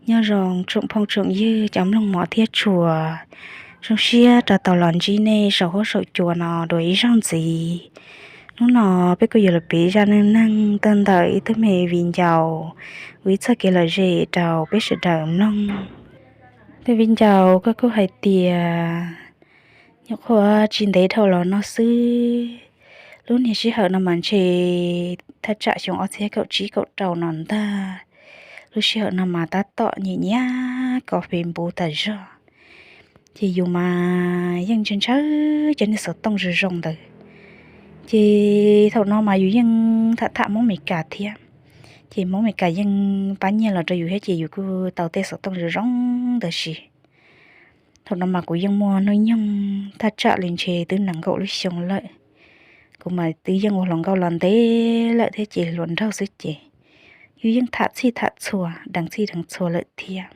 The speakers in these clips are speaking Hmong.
Nyob zoo tsoom phooj tsoom ywg cov mloog mov thiab tshua, zoo siab rov tau los ntsib nej saum huab saum cua no dua ib zaug ntxiv. Hnub no peb kuj yuav los piav zaj neej neeg tawm ntawm ib tug me viv ncaus ua ib txoj kev lom zem rau peb sawv daws mloog. Tus viv ncaus koj kuj hais tias nyuam qhuav tsis ntev dhau los no xwb, lub niag sij hawm no mas ntshe thaj tsam xyoo ob txhiab kaum tsib kaum rau no ntag. Lub sij hawm no mas tab tom nyiam nyiam kov Facebook tas zog, ces yus mas yeej ntshaw ntshaw cov niag xov tooj zoo zoo ntawd. Ces thaum no mas yus yeej tham tham Hmoob Mes Kas thiab, ces Hmoob Mes Kas yeej pab nyiaj los rau yus thiab ces yus kuj tau tej xov tooj zoo zoo ntawd si. Thaum no mas kuv yeej muaj hnub nyoog thaj tsam li ntshe twb nees nkaum lub xyoo lawm. Kuv mas twb yeej ua hluas nkauj los ntev lawm thiab ces hluas nraug xwb ces yus yeej tham txhij tham txhua, deev txhij deev txhua lawm thiab.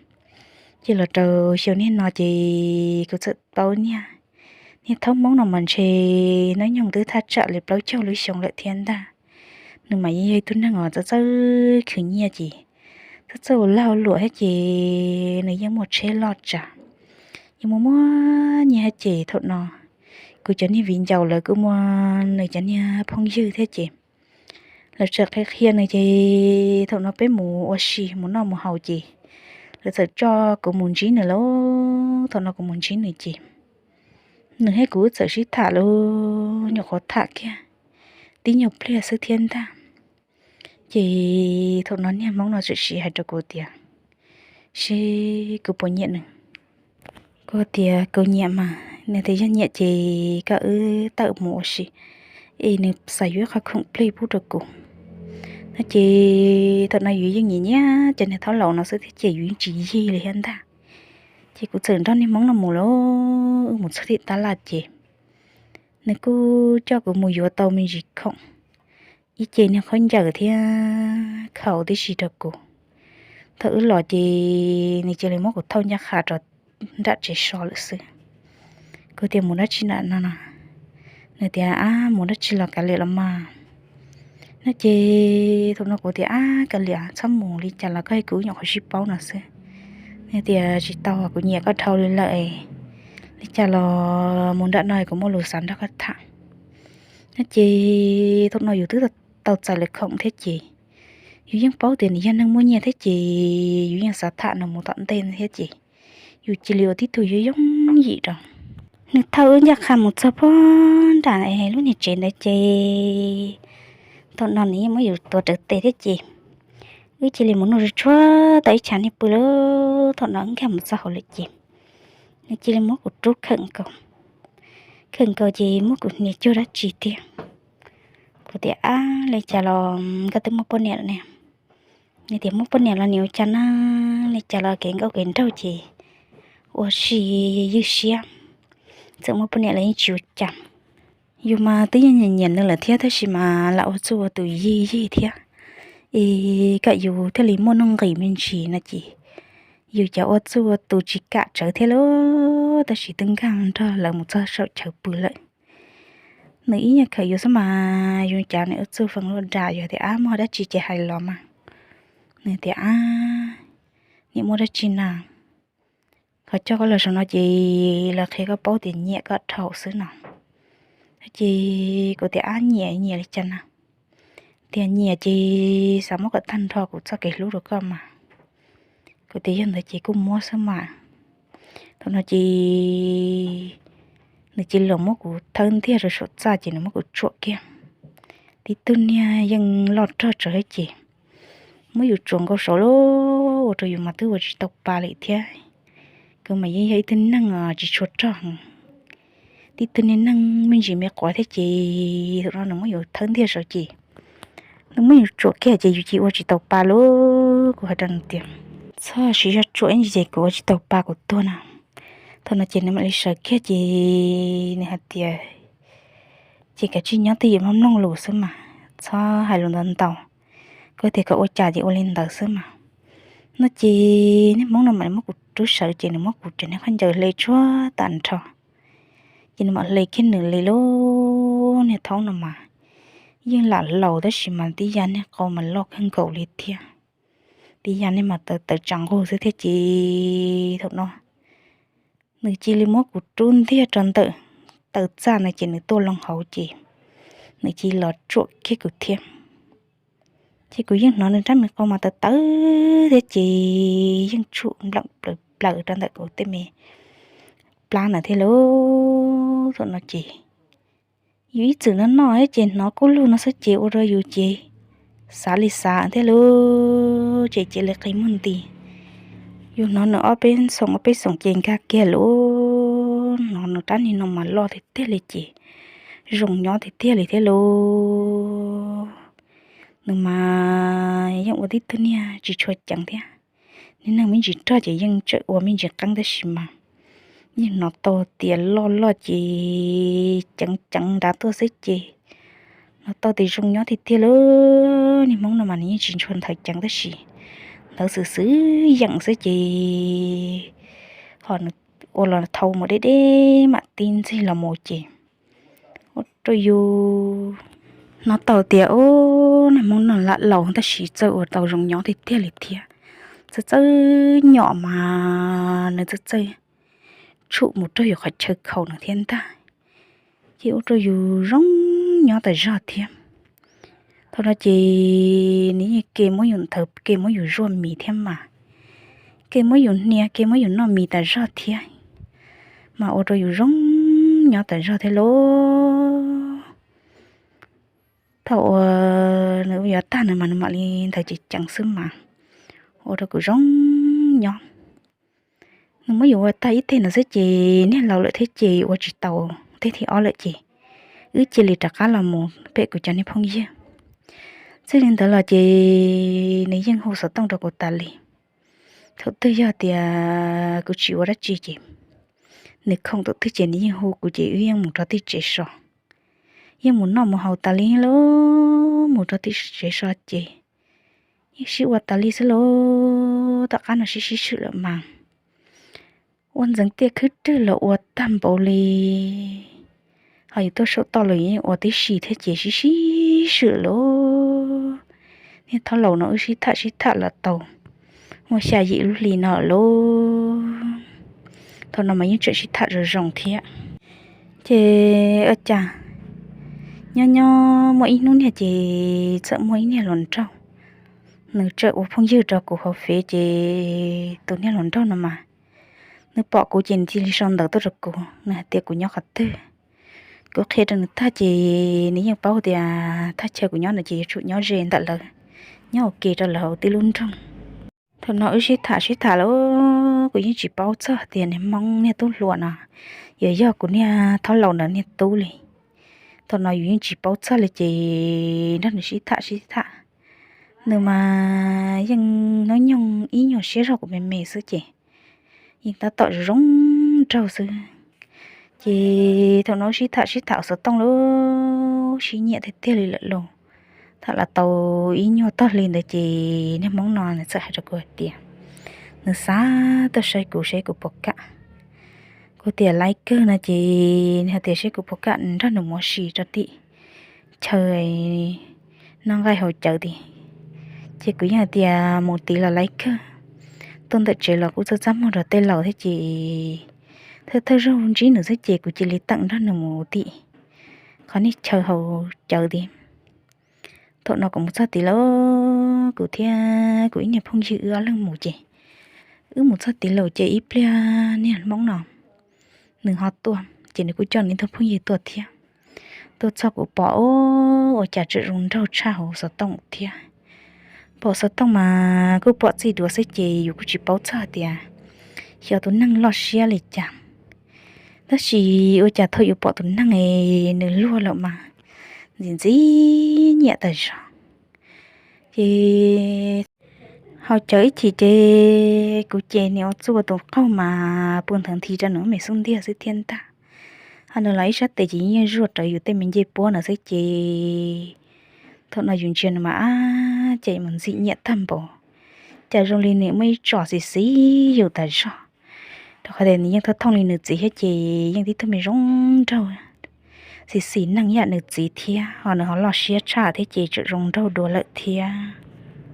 Ces los rau xyoo niaj no ces kuv txawm paub niag, niag thaub Hmoob no mas ntshe hnub nyoog twb thaj tsam li plaub caug lub xyoo lawm thiab ntag. Nws mas yeej yog ib tug neeg uas txawj txawj khwv nyiaj ces txawj txawj ua lag ua luam thiab ces nws yeej muaj tsheb loj tsawv, yeej muaj muaj nyiaj thiab ces thaum no kuv cov niag viv ncaus lawv kuj muaj nws cov niag phooj ywg thiab ces lawv txawm qhia qhia nws ces thaum no peb mus ua si mus noj mus haus ces lawv txawm coj kuv mus ntsib nws lauj. Thaum no kuv mus ntsib nws ces nws thiab kuv wb txawm sib tham lauj, nyuam qhuav tham kiag tib nyuag pliag xwb thiab ntag. Ces thaum no niag Hmoob no txawm sim hais rau kuv tias, seb kuv puas nyiam nws. Kuv tias kuv nyiam mas. Nws tias yog nyiam ces koj wb tawm mus ua si es nws xav yuav ib qho khoom plig pub rau kuv no ces thaum no yus yeej nyiam nyiam cov niag thaub laus no xwb thiab ces yus yeej tsis yig li thiab ntag. Ces kuv txawm nrog niag Hmoob no mus lauj, wb mus txog tim tab laj ces nws kuj coj kuv mus yuav tau me ntsis khoom, ib ce niag khaub ncaws thiab khau tib si rau kuv. Thaum wb los ces nws cia li muab kuv thauj ncaj qha rau nram tsev so lawm xwb. Kuv tias mus dab tsi na no no? Nws tias ab mus dab tsi los kav liam los mas no ces thaum no kuv tias ab kav liam txhob mus li cas los koj thiab kuv nyuam qhuav sib paub no xwb. Nws tias tsis tau, kuv nyiam koj dhau li lawm, li cas los mus nram no kuv muaj lus xav nrog koj tham no ces thaum no yus twb tau txais lawv khoom thiab ces yus yeej paub tias nws yog neeg muaj nyiaj thiab ces yus yeej xav tham nws mus tom ntej thiab ces yus cia li ua tib tug yooj yooj yim rau. Nws thauj wb ncaj qha mus txog puag nram lub niag tsev ntawd ces thaum no nws yeej muab yus tuav rawv tes thiab ces wb cia li mus noj tsuag tsuag tau ib tshav niag pw lawm. Thaum no wb nkag mus txog hauv lawm ces nws cia li muab kuv rub khawm nkaus, khawm nkaus ces muab kuv hnia cuag dab tsi tiag. Kuv tias ab li cas los koj twb muaj poj niam lawm ne? Nws tias muaj poj niam los nim ua cas na, li cas los kev nkauj kev nraug ces ua si ywj siab, txawm muaj poj niam los yeej tsis ua cas. Yus mas twb yeej nyiam nyiam nws lawm thiab tab sis mas lam ua txuj ua tus yig yig thiab, es kom yus thiaj li muaj nuj nqis me ntsis no ces yus cov ua txuj ua tus tsis kam tsawv thiab lauj, tab sis twb nkag nrog lawv mus txog saum chaw pw lawm. Nws ib nyuag khawm yus xwb mas yus cav nws ua txuj feem luaj dam, yus tias ab muaj dab tsi ces hais los mas. Nws tias ab, nim muaj dab tsi na, qhov coj koj los saum no ces los qhia koj paub tias nyiam koj dhau xwb no. Ces kuv tias ab nyiam nyiam li cas na? Tias nyiam ces xav muab kom tag nrho kuv txoj kev hlub rau koj mas. Kuv tias yog ntawd ces kuj muab xwb mas. Thaum no ces nws cia li los muab kuv thawb ntiag rau saum txaj ces nws muab kuv tsuam kiag. Tib tug niag yeej loj rog tsawv thiab ces muab yus tsuam nkaus saud lauj, ua rau yus mas twb ua tsis tau pa li thiab. Kuv mas yeej yog ib tug neeg tsis tshua rog, tib tug niag neeg me ntsis me quav thiab ces thaum no nws muab yus thawb ntiag saud ces nws muab yus tsuam kiag ces yus cia ua tsis tau pa lauj. Kuv hais rau nws tias txhob siv zog tsuam ib ntsis ces kuv ua tsis tau pa kuv tuag na. Thaum no ces nws mam li sawv kiag ces nws hais tias ces kav tsij nyob twj ywm mloog mloog lus xwb mas, txhob hais lus ntau ntau, koj tias kom ua cas ces ua li ntawd xwb mas. No ces niag Hmoob no mam li muab kuv rub sawv ces nws muab kuv cov niag khaub ncaws hle tsuag tag nrho, ces nws mam hle kiag nws li lauj. Niag thaub no mas yeej lam laus tab sis mas tib yam niag qau mas loj kawg nkaus li thiab. Tib yam nej mas tawv tawv tsav nqug xwb thiab ces thaum no nws cia li muab kuv rub ntiag rau ntawm taw txaj no ces nws tuaj loo hauv ces nws cia li los tsuam kiag kuv thiab. Ces kuv yeej hnov nws rab me qau mas tawv tawv thiab ces yeej tshum npleem plaws plaws rau ntawm kuv tej me plab na thiab lauj. Thaum no ces yus ib txwm no noj ces hnov kub lug no xwb ces ua rau yus ces xav li xav thiab lauj, ces cia li qi muag nti. Yus hnov nws ob peb xoom ob peb xoom ces nkag kiag lauj, hnov nws rab niag no mas loj tiag tiag li ces zoo nyob tiag tiag li thiab lauj. Nws mas yeej ua tib tug niag tsis tshua ceev thiab. Niag neeg me ntsis rog ces yeej tseem ua me ntsis qeeb tab sis mas yeej hnov tau tias loj loj ces ceev ceev nrad tuaj xwb ces hnov tau tias zoo nyob tiag tiag lauj. Niag Hmoob no mas nws yeej tsis ntshua nthaws ceev tab sis ntawd xwm xwm yeem xwb ces ho nws ua los thau mus deb deb mam tib ntxig los mus ces ua rau yus hnov tau tias ub, niag Hmoob no lam laus tab sis txawj ua tau zoo nyob tiag tiag li thiab. Txawj txawj nyom mas nws txawj txawj tshum mus rau yus qhov chaw khaus no thiab ntag. Ces ua rau yus zoo nyob tas zog thiab. Thaum no ces nws yeej ke muab yus nthawv ke muab yus zuaj mis thiab mas, ke muab yus hnia ke muab yus noj mis tas zog thiab, mas ua rau yus zoo nyob tas zog thiab lauj. Thaum uas nws ua yuav tag no mas nws mam li nthawv ceev ceev xwb mas ua rau kuv zoo nyob. Nws muab yus ua tag ib teg no xwb ces niag laus lawm thiab ces ua tsis tau teg thib ob lawm ces wb cia li rov qab los mus pem kuv cov niag phooj ywg. Txij li ntawd los ces nws yeej hu xov tooj rau kuv tas li. Thaum twg yog tias kuv tsis ua dab tsi ces nws khoom thaum twg ces nws yeej hu kuv ces wb yeej mus rau tim tsev so, yeej mus noj mus haus tas li lauj, mus rau tim tsev so ces yeej sib ua tas li xwb lauj. Tom qab no sib sib swm lawm mas ua ntxeev tiaj khwb rwg los ua tag npaum li, ho yus tuaj saum toj los yeej ua tib si thiab ces sib sib swm lauj. Niag thaub laus no wb sib tham sib tham los tau muaj xya yim lub hli no lauj. Thaum no mas yeej tseem sib tham zoo zoo thiab. Ces ua cas nyob nyob muaj ib hnub niag ces txawm muaj ib niag hluas nraug, nws tseem ua phooj ywg rau kuv hauv fev ces tus niag hluas nraug no mas nws pom kuv ces nws cia li sau ntawv tuaj rau kuv, nws hais tias kuv nyob qhov twg. Kuv qhia rau nws tag ces nws yeej paub tias thaj chaw kuv nyob no ces yuav tsum nyob ze ntawm lawv, nyob ua ke rau lawv hauv tib lub nroog. Thaum no wb sib tham sib tham los kuv yeej tsis paub txog tias niag Hmoob niag tub hluas no yuav yog kuv niag thaub laus ntawd niag tub li. Thaum no yus yeej tsis paub txog li ces nrog nws sib tham sib tham, nws mas yeej hnub nyoog ib nyuag siab zog kuv me me xwb ces yeej tab tom zoo nraug xwb. Ces thaum no sib tham sib tham xov tooj lauj, sib nyiam tiag tiag li lawm lauj. Tham los tau ib nyuag tog hli ntawd ces niag Hmoob no nws txawm hais rau kuv hais tias nws xav tuaj saib kuv seb kuv puas kam. Kuv tias laib kawg no ces nws hais tias seb kuv puas kam nrog nws mus ua si rau tim chaw noj nqaij haus cawv tid. Ces kuv yeej hais tias mus tid los laib kawg, tuaj ntawm tsev los kuj txaj txaj muag rau tej laus thiab ces thawj thawj zaug ntsib nws xwb ces kuv cia li teem nrog nws mus tim qhov niag chaw haus cawv tid. Thaum no kuv mus txog tid lauj, kuv thiab kuv ib niag phooj ywg wb ob leeg mus ces wb mus txog tid lauj ces ib pliag niag Hmoob no nws ho tuaj ces nws kuj coj nws ib tug phooj ywg tuaj thiab. Tuaj txog kuv pom ua cas tseem zoo nraug tshaj hauv xov tooj thiab. Pom xov tooj mas kuj pom txij duav xwb ces yus kuj tsis paub txog tias xyov tus neeg loj siab li cas. Tab sis ua cas thaum yus pom tus neeg es nws luag lawm mas ntxim ntxim nyiam tas zog. Ces haus cawv ib chim ces kuv ces nim ua txuj ua tus qaug mas pw nthawv nthi rau nws me xub ntiag xwb thiab ntag. Ho nws los ib sab tes ces yeej zuaj rawv yus tej me ncej puab no xwb ces thaum no yus ntsia nws mas ab ces mus ntxim nyiam tag npaum. Cas zoo li nws muaj ib tsom xis xis yus tas zog, rau qhov tias nws yeej thooj thooj li nws txiv thiab ces yeej tib tug me zoo nraug xis xis neeg yam nws txiv thiab ho nws ho loj siab tshaj thiab ces tseem zoo nraug dua lawm thiab.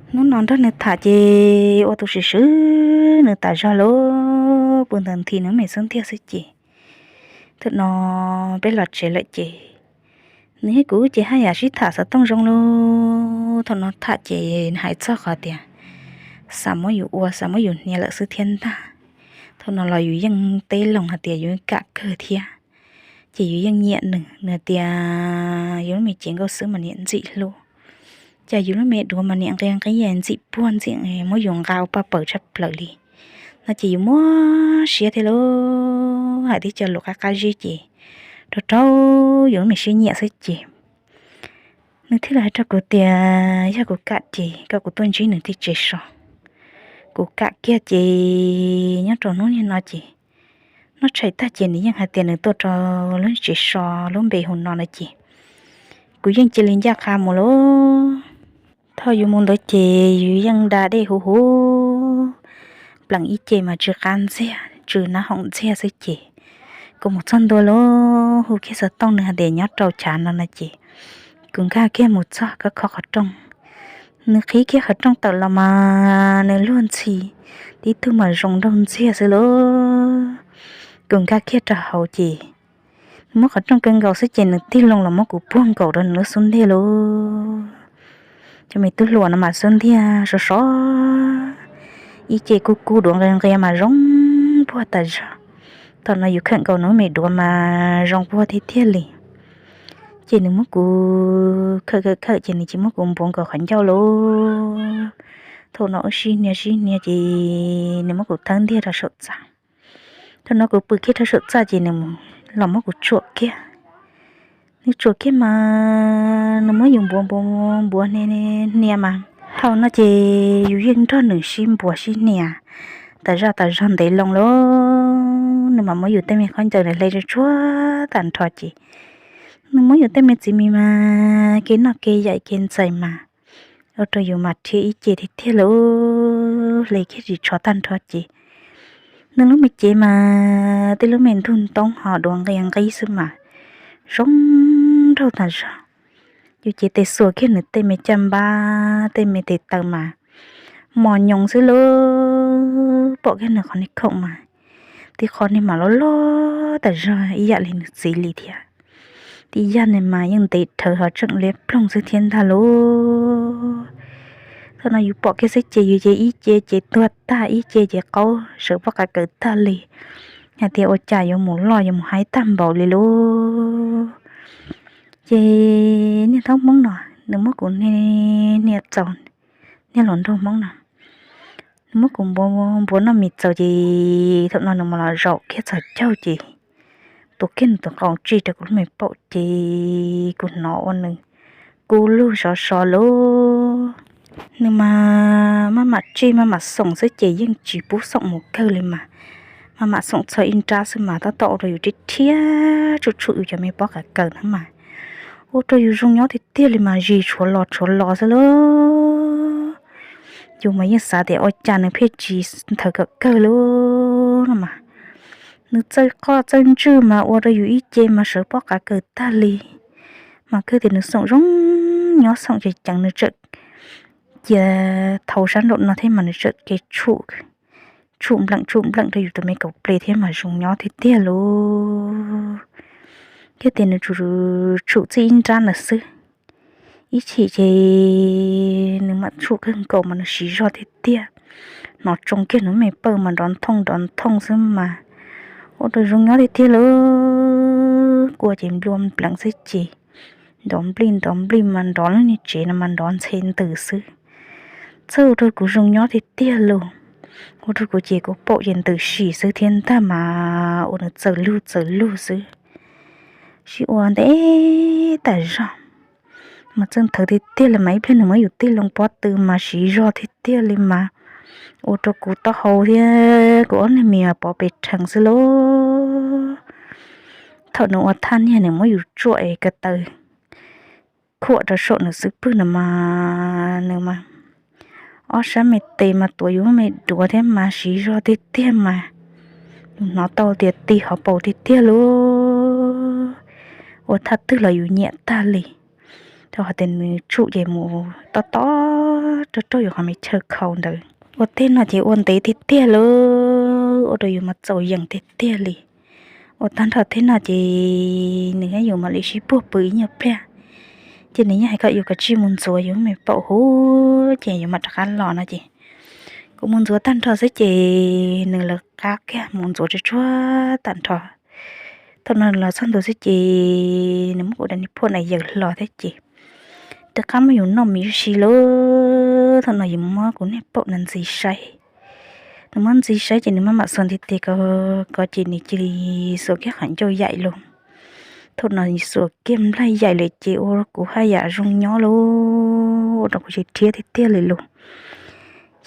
Hnub no nrog nws tham ces ua tus swm swm nws tas zog lawm, pw ntawm nthi nws me xub ntiag xwb ces. Thaum no peb los tsev lawm ces nws thiab kuv ces haj yam sib tham xov tooj zoo lauj. Thaum no tham ces nws hais txog qhov tias xav muab yus ua, xav muab yus hnia lawm xwb thiab ntag. Thaum no los yus yeej teb loo hais tias yus kam kawg thiab, ces yus yeej nyiam nws. Nws tias yus lub me cev nkauj xwb mas niam ntxim hlub, cas yus lub me duav mas niam nqi nqi ntxim puag ntxim, muab yus nqa ua paj paws tshaj plaws li no ces yus muab siab thiab lauj. Hais tib co lus qab qab zib ces rau rau yus lub me siab nyiam xwb ces nws thiaj li hais rau kuv tias yog kuv kam ces kom kuv tuaj ntsib nws tim tsev so. Kuv kam kiag ces nyob rau hnub niaj no ces noj tshais tag ces nws yeej hais tias nws tuaj rau lub tsev so lub npe hu no no ces kuv yeej cia li ncaj qha mus lauj. Thaum yus mus ntawd ces yus yeej da dej huv huv, pleem ib ce mas tsw qab ntxiag tsw nab hoom ntxiag xwb ces kuv mus txog ntua lauj, hu kiag xov tooj nws hais tias nyob rau chav no no ces kuv nkag kiag mus txog kho qhov rooj. Nws qhib kiag qhov rooj tawm los mas nws luag ntxhi, tib tug mas zoo nraug ntxiag xwb lauj. Kuv nkag kiag rau hauv ces nws muab qhov rooj kaw nkaus xwb ces nws tig loo los muab kuv puag nkaus rau nws lub xub ntiag lauj. Cov me tub hluas no mas xub ntiag sov sov, ib ce kuj kub duav nqia nqia mas zoo puag tas zog. Thaum no yus khawm nkaus nws me duav mas zoo puag tiag tiag li. Ces nws muab kuv khawm khawm khawm ces nws cia muab kuv npuav nkaus qhov ncauj lauj. Thaum no wb sib hnia sib hnia ces nws muab kuv thawb ntiag rau saum txaj. Thaum no kuv pw kiag rau saum txaj ces nws los muab kuv tsuam kiag. Nws tsuam kiag mas nws muab yus npuav npuav npuav hnia hnia mas thaum no ces yus yeej nrog nws sib npuav sib hnia tas zaj tas zog ntev loo lauj. Nws mas muab yus tej me khaub ncaws hle tsuag tsuag tag nrho ces nws muab yus tej me txiv mis mas kev noj kev yaim kev ntxais mas ua rau yus mas rhiab ib ce tiag tiag lauj, hle kiag tsis tsho tag nrho ces nws lub me cev mas tej lub me ntug ntoo ho duav nqia nqib xwb mas zoo nraug tas zog. Yus ces tes xuas kiag nws tej me caj npab tej me tes taw mas mos nyoos xwb lauj. Pom kiag nws qhov niag khoom mas tib qho niag mas loj loj tas zog ib yam li nws txiv li thiab. Tib yam nws mas yeej ntev dhawv ho tseem liab ploog xwb thiab ntag lauj. Thaum no yus pom kiag xwb ces yus ces ib ce ces tuag tag, ib ce ces qaug sawv pob qa kaws tag li, hais tias ua cas yuav mus loj yuav mus haib tag npaum li lauj. Ces niag thaub Hmoob no nws muab kuv hnia txaus, niag hluas nraug Hmoob no, nws muab kuv npuav npuav noj mis txaus ces thaum no nws mus los zaum kiag txog caug ces tuav kiag nws tus qau tsij rau kuv lub me paum ces kuv hnov ua nws kub lug sov sov lauj. Nws mas maj mam tsij maj mam xoom xwb ces yeej tsis pub xoom mus kawg li mas, maj mam xoom txog ib nrab xwb mas tab tom ua rau yus rhiab rhiab tshuam tshuam yus cov me pob qa kaws na mas ua rau yus zoo nyob tiag tiag li mas zis tshuav los tshuav los xwb lauj. Yus mas yeej xav tias ua cas nws pheej tsis nthawv kom kawg lauj no mas, nws txawj qoj txawj ntswj mas ua rau yus ib ce mas sawv pob qa kaws tag li. Mas kawg tias nws xoom zoo nyob xoom ces ceev nws tseem cia thau sab nraum no thiab mas nws tseem kev tshuam, tshuam npleem tshuam npleem rau yus tus me kaum ple thiab mas zoo nyob tiag tiag lauj. Kawg tias nws tsuas tshuam txij ib nrab ntawd xwb, ib chim ces nws mam tshuam kawg nkaus mas nws siv zog tiag tiag. Hnov tsoo kiag nws me pawg mas nrov nthooj nrov nthooj xwb mas ua rau zoo nyob tiag tiag lauj. Kua ces nplua npleev xwb ces nrov nplij nrov nplij mas nrov lub niag tsev no mas nrov ntxhe ntws xwb. Txawj ua rau kuv zoo nyob tiag tiag lauj. Ua rau kuv ces kuv paum ces ntws sim xwb thiab ntag mas ua nws txawm lug txawm lug xwb. Sib ua ntev tas zog mas txawj nthawv tiag tiag li mas ib pliag nws muab yus tig loo pob tw mas siv zog tiag tiag li mas ua rau kuv taub hau thiab kuv ob niag mis mas pov pes rhees xwb lauj. Thaum nws ua thaj niag nws muab yus tsuam es ko taw khuam rau saum nws xub pwg no mas nws mas ob sab me tes mas tuav yus me duav thiab mas siv zog tiag tiag mas yus hnov tau tias ti hauv paus tiag tiag lauj. Ua thaj twg los yus nyiam tag li. Rau qhov tias nws tshuam ces mus tob tob rau raug yus qhov me chaw khau ntawd. Ua teb no ces ua ntev tiag tiag li, ua rau yus mas txaus yees tiag tiag li. Ua tag nrho teb no ces nws thiab yus mam li sib puag pw ib nyuag pliag. Ces nws yeej hais kom yus kav tsij mus ntxuav yus me paum huv ces yus mam rov qab los no ces kuv mus ntxuav tag nrho xwb ces nws lawv qab kiag mus ntxuav tsuag tsuag tag nrho. Thaum no los txog ntua xwb ces nws muab kuv daim niag phuam na yaws hlo thiab ces rov qab muab yus noj mis ib si lauj. Thaum no yus muab kuv niag paum na ntxiv saib. Nws muab ntxiv saib ces nws maj mam xuas nti tes ko, ko ces nws cia li xuas kiag qhov ncauj yaim lauj. Thaum no xuas kiag nplaig yaim lawm ces ua kuv haj yam zoo nyob lauj, ua rau kuv ces rhiab tiag tiag li lauj.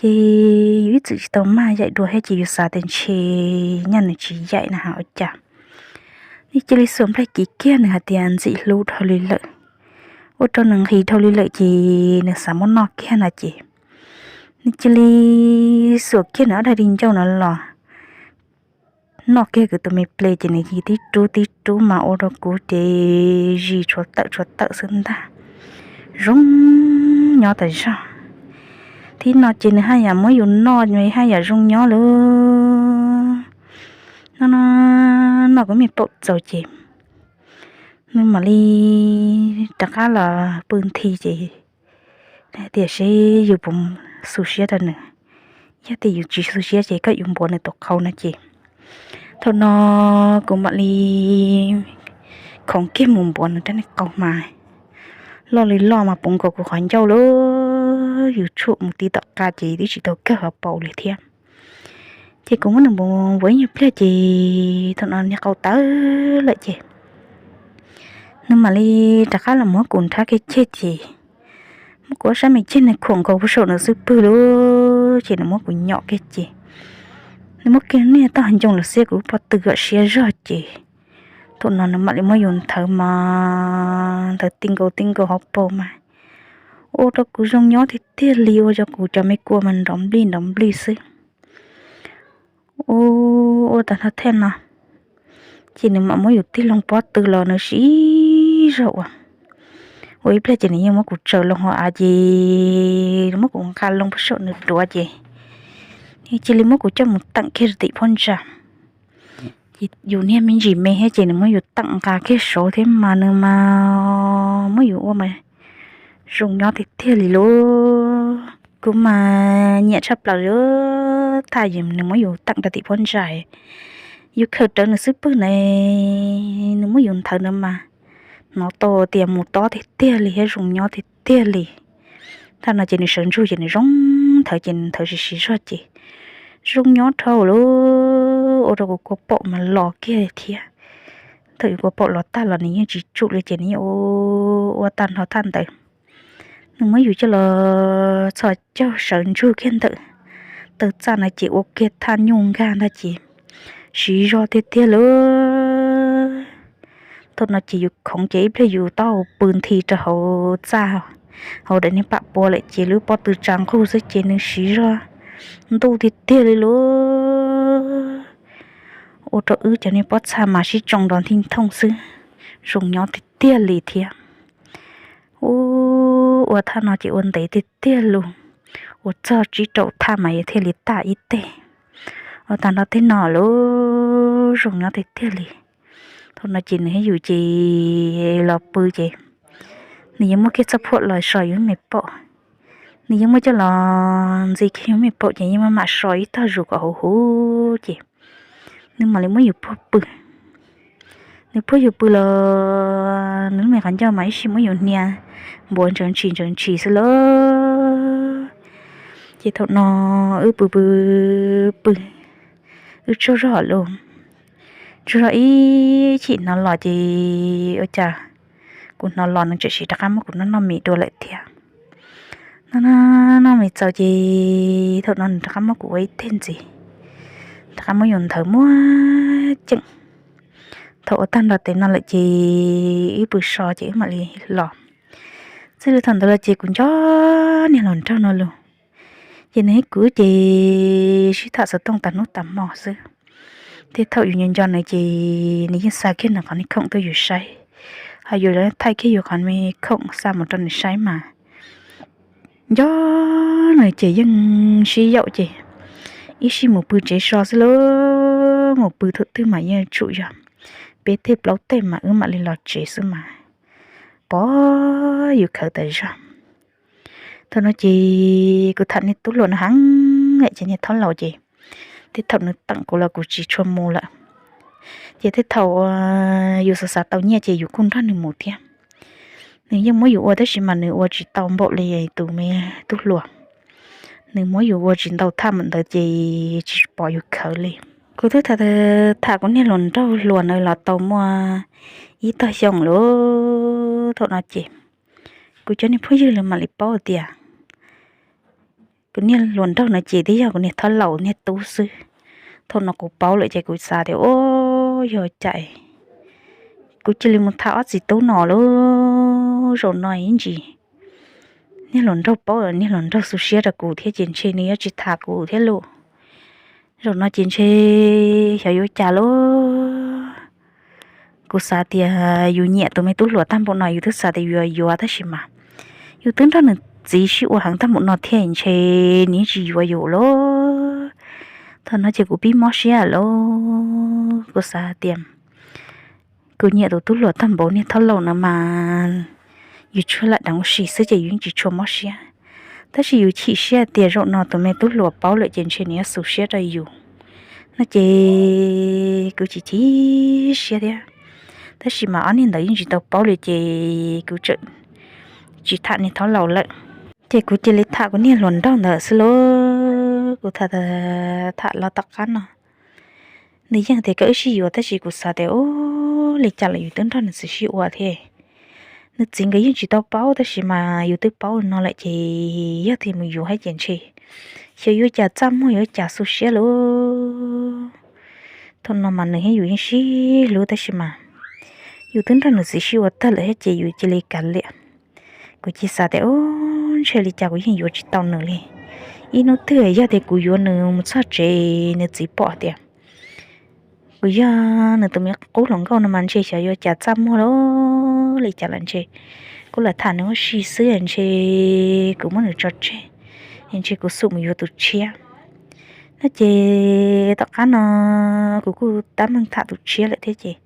Ces yus ib txwm tsis tau maj yaim dua thiab ces yus xav tias ntshe nyaj nws tsis yaim na has ua cas. Nws cia li xuas nplaig kiv kiag, nws hais tias ntxim hlub dhau li lawm. Ua rau nws nqhis dhau li lawm ces nws xav muab noj kiag no ces nws cia li xuas kiag nws ob daim di ncauj no los noj kiag kuv tus me ple ces nws tib rub tib rub mas ua rau kuv ces zis tshuav tawm tshuav tawm xwb ntag. Zoo nyob tas zog. Thib no ces nws haj yam muab yus noj, haj yam zoo nyob lauj. No, noj kuv me paum txaus ces nws mam li rov qab los pw nthi ces tiam sis yus puas xu siab rau nws. Yog tias yus tsis xu siab ces koj yuav npuav nws tus qau no ces thaum no kuv mam li khoov kiag mus npuav nws rab niag qau mas loj li loj mas puv nkaus kuv qhov ncauj lauj. Yus tshuam mus ti tom qab ces twb tsis tau kawg hauv paus li thiab. Ces kuv muab nws npuav npuav ib nyuag pliag ces thaum no niag qau tawv lawm ces nws mam li rov qab los muab kuv nrhab kiag ceg ces muab kuv ob sab me ceg nws khuam nkaus puag saum nws xub pwg lauj. Ces nws muab kuv nyom kiag ces nws muab kiag niag toj ncoo los xiab kuv lub pob tw kom siab zog ces thaum no nws mam li muab yus nthawv mas nthawv ti nkaus ti nkaus hauv paus mas ua rau kuv zoo nyob tiag tiag li, ua rau kuv cov me kua mas nrov nplij nrov nplij xwb. Ua tag nrho thiab no ces nws mam muab yus tig loo pob tw los nws siv zog ua. Ua ib pliag ces nws yeej muab kuv tsaws loo hauv av ces muab kuv nqa loo puag saum nws duav ces nws cia li muab kuv coj mus teem kiag rau tim phab ntsa. Ces yus niag me ntsis me thiab ces nws muab yus teem nqa kiag saud thiab mas nws mas muab yus ua mas zoo nyob tiag tiag li lauj. Kuv mas nyiam tshaj plaws li, thaj nws muab yus teem rau tim phab ntsa, yus khaws rawv nws xub pwg na, nws muab yus nthawv na mas hnov tau tias mus tob tiag tiag li thiab zoo nyob tiag tiag li. Thaj no ces nws sawv ntsug ces nws zoo nthawv ces nws nthawv siv siv zog ces zoo nyob dhau lauj, ua rau kuv kua paum mas los kiag thiab. Thaum yus kua paum los tag los nws yeej tsis tsum li ces nws yeej ua tag nrho thaj ntawd. Nws muab yus coj los txhos caug sawv ntsug kiag ntawm taw txaj no ces ua kiag thaj nyuj nkag ntag ces siv zog tiag tiag lauj. Thaum no ces yus khoov ces ib pliag yus taub hau pw nthi rau hauv txaj, hauv daim niag pam pua lawm ces lub pob tw tsa nqug xwb ces nws siv zog ntuj tiag tiag li lauj. Ua rau wb cov niag pob txha mas sib tsoo nrov nthi thooj xwb, zoo nyob tiag tiag li thiab. Ua thaj no ces ua ntev tiag tiag lauj, ua txog tsib rau thaj mas yus thiaj li tag ib teg. Ua tag nrho teg no lauj, zoo nyob tiag tiag li. Thaum no ces nws thiab yus ces los pw ces nws yeej muab kiag txoj phuam los so yus me paum. Nws yeej muab coj los ntxiv kiag yus me paum ces yeej maj mam so ib tog zus kom huv huv ces nws mam li muab yus puag pw. Nws puag yus pw los nws lub me qhov ncauj mas ib sij muab yus hnia npuav ntsaws ntshis ntsaws ntshis xwb lauj. Ces thaum no wb pw pw pw, wb tsaug zog lauj. Tsaug zog ib chim hnov los ces ua cas kuv hnov los nws tseem siv rov qab muab kuv noj noj mis dua lawm thiab. Noj noj mis txaus ces thaum no nws rov qab muab kuv ua ib teg ntxiv, rov qab muab yus nthawv muab ceem. Thaum ua tag nrho tes no lawm ces wb pw so ces wb mam li los. Txij li thaum ntawd los ces kuv nco niag hluas nraug no lus, ces nws thiab kuv ces sib tham xov tooj tas hnub tas hmo xwb. Thiab thaum yus nco nco nws ces nws yeej xa kiag nws qhov niag khoom tuaj yus saib, ho yus los thaij kiag yus qhov me khoom xa mus rau nws saib mas nco nws ces yeej sib yaum ces ib sij mus pw tsev so xwb lauj, mus pw thaum twg mas yeej tsuas yog peb teg plaub teg mas wb mam li los tsev xwb mas pom yus khawv tas zog. Thaum no ces kuv tham niag tub hluas no heev lawm ces niag thaub laus ces tej thaum nws teem kuv los kuv tsis tshua mus lawm. Ces tej thaum yus xav xav tau nyiaj ces yus kuj nrog nws mus thiab. Nws yeej muab yus ua tab sis mas nws ua tsis tau npaum li tus me tub hluas. Nws muab yus ua tsis ntau thaj mam ntawd ces tsis pom yus khawv li. Kuv twb tham, tham kuv niag hluas nraug hluas na los tau muaj ib tog xyoo lawm. Thaum no ces kuv cov niag phooj ywg lawv mam li paub tias kuv niag hluas nraug no ces twb yog kuv niag thaub laus niag tub xwb. Thaum no kuv paub lawm ces kuv xav tias, o, yog cas kuv cia li mus tham ob txiv tub no lub zaum no ib ntsis niag hluas nraug paub, niag hluas nraug xu siab rau kuv thiab ces ntshe nws yuav tsis tham kuv thiab lauj. Zaum no ces ntshe xyov yuav cas lauj. Kuv xav tias yus nyiam tus me tub hluas tag npaum no yus twb xav tias yus yuav yuav tab sis mas yus twb nrog nws txiv sib ua heev tag npaum no thiab ntshe nws yeej tsis yuav yus lauj. Thaum no ces kuv pib mob siab lauj. Kuv xav tias kuv nyiam tus tub hluas tag npaum niag thaub laus no mas yus tsuas lam deev ua si xwb ces yus yeej tsis tshua mob siab. Tab sis yus chim siab tias zaum no tus me tub hluas paub lawm ces ntshe nws yuav xu siab rau yus no ces kuv chim chim siab thiab. Tab sis mas ob niag ntawd yeej tsis tau paub li ces kuv tseem tsis tham niag thaub laus lawm. Ces kuv cia li tham kuv niag hluas nraug ntawd xwb lauj. Kuv tham, tham los tom qab no nws yeej tias kom wb sib yuav tab sis kuv xav tias, u, li cas los yus twb nrog nws txiv sib ua thiab. Nws txiv nkawd yeej tsis tau paub tab sis mas yus twb paub no lawm ces yog tias mus yuav thiab ces ntshe xyov yuav cas txaj muag yuav cas xu siab lauj. Thaum no mas nws thiab yus yeej sib hlub tab sis mas yus twb nrog nws txiv sib ua tag lawm thiab ces yus cia li kav liam. Kuv cia xav tias, u, ntshe li cas kuv yeej yuav tsis tau nws li. Ib hnub twg yog tias kuv yuav nws mus txog tsev nws txiv pom tias kuv yog nws tus me qub hluas nkauj no mas ntshe xyov yuav cas txaj muag lauj. Li cas los ntshe kuv lam tham nws ua si xwb ntshe kuv muab nws tso tseg, ntshe kuv xum mus yuav tus tshiab no ces tom qab no kuv kuj tab meeg tham tus tshiab lawm thiab ces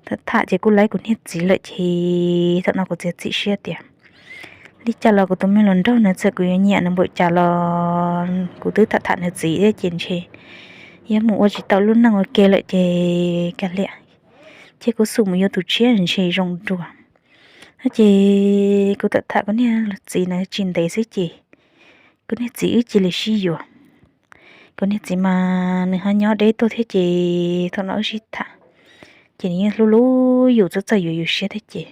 tham tham ces kuj laib kuv niag txiv lawm ces thaum no kuv txiav txim siab tias li cas los kuv tus me hluas nraug no txawm kuv yuav nyiam nws npaum cas los kuv twb tham tham nws txiv thiab ces ntshe yuav mus ua tsis tau lub neej ua ke lawm ces kav liam, ces kuv xum mus yuav tus tshiab ntshe zoo dua. Ces kuv tham tham kuv niag txiv na tsis ntev xwb ces kuv niag txiv wb cia li sib yuav. Kuv niag txiv mas nws ho nyob deb tuaj thiab ces thaum no wb sib tham ces nws yeej hlub hlub yus txawj txawj yuav yus siab thiab ces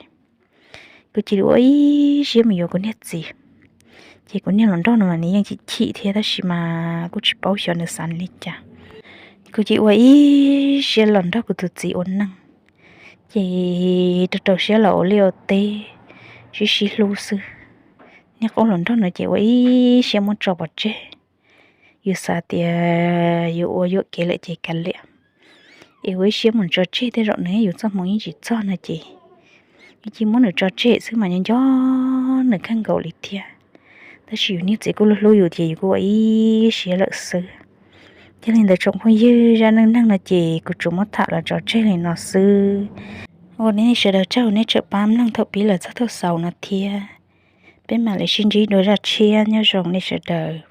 kuv cia li ua ib siab mus yuav kuv niag txiv. Ces kuv niag hluas nraug no mas nws yeej chim chim thiab tab sis mas kuj tsis paub xyov nws xav li cas. Kuv cia li ua ib siab los nrog kuv tus txiv ua neej, ces rau rau siab los ua liaj ua teb, sib sib hlub xwb. Niag qub hluas nraug no ces ua ib siab muab tso pov tseg. Yus xav tias yus ua yuam kev lawm ces kav liam, es ua ib siab mus tso tseg tej zaum nws yus txoj hmoo yeej tsis txog no ces yus cia muab nws tso tseg xwb mas nyob nco nws kawg nkaus li thiab. Tab sis yus niag txiv kuj hlub hlub yus ces yus kuj ua ib siab lawm xwb. Yog li ntawd tsoom phooj ywg, zaj neej neeg no ces kuv tsuas muab tham los tso tseg li no xwb. Ua nej sawv daws tsaug nej tseem pab mloog thaum pib los txog thaum xaus no thiab. Peb mam li sib ntsib dua zaj tshiab, nyob zoo nej sawv daws.